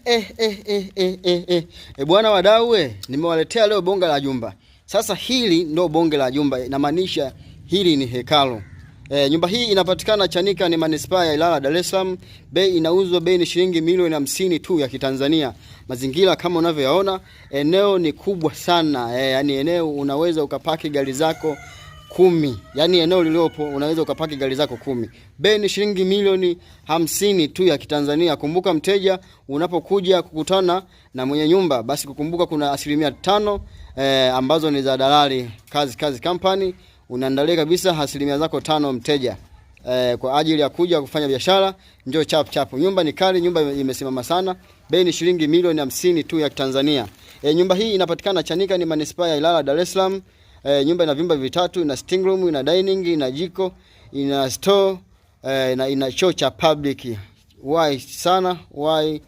Eh. E bwana wadau, nimewaletea leo bonge la jumba. Sasa hili ndo bonge la jumba, inamaanisha hili ni hekalu. Nyumba hii inapatikana Chanika, ni manispaa ya Ilala, Dar es Salaam. Bei inauzwa, bei ni shilingi milioni 50 tu ya Kitanzania. Mazingira kama unavyoyaona, eneo ni kubwa sana. Yani eneo unaweza ukapaki gari zako 10, yaani eneo liliopo unaweza ukapaki gari zako 10. Bei ni shilingi milioni 50 tu ya Kitanzania. Kumbuka mteja, unapokuja kukutana na mwenye nyumba, basi kukumbuka kuna 5% ambazo ni za dalali Kazi Kazi Company. Unaandalia kabisa asilimia zako 5 mteja, kwa ajili ya kuja kufanya biashara. Njoo chap chap. Nyumba ni kali, nyumba imesimama sana. Bei ni shilingi milioni 50 tu ya Kitanzania. Nyumba hii inapatikana Chanika, ni manispaa ya Ilala, Dar es Salaam. Nyumba ina vyumba vitatu, ina sitting room, ina dining, ina jiko, ina store, na ina choo cha public. Wai sana, wai.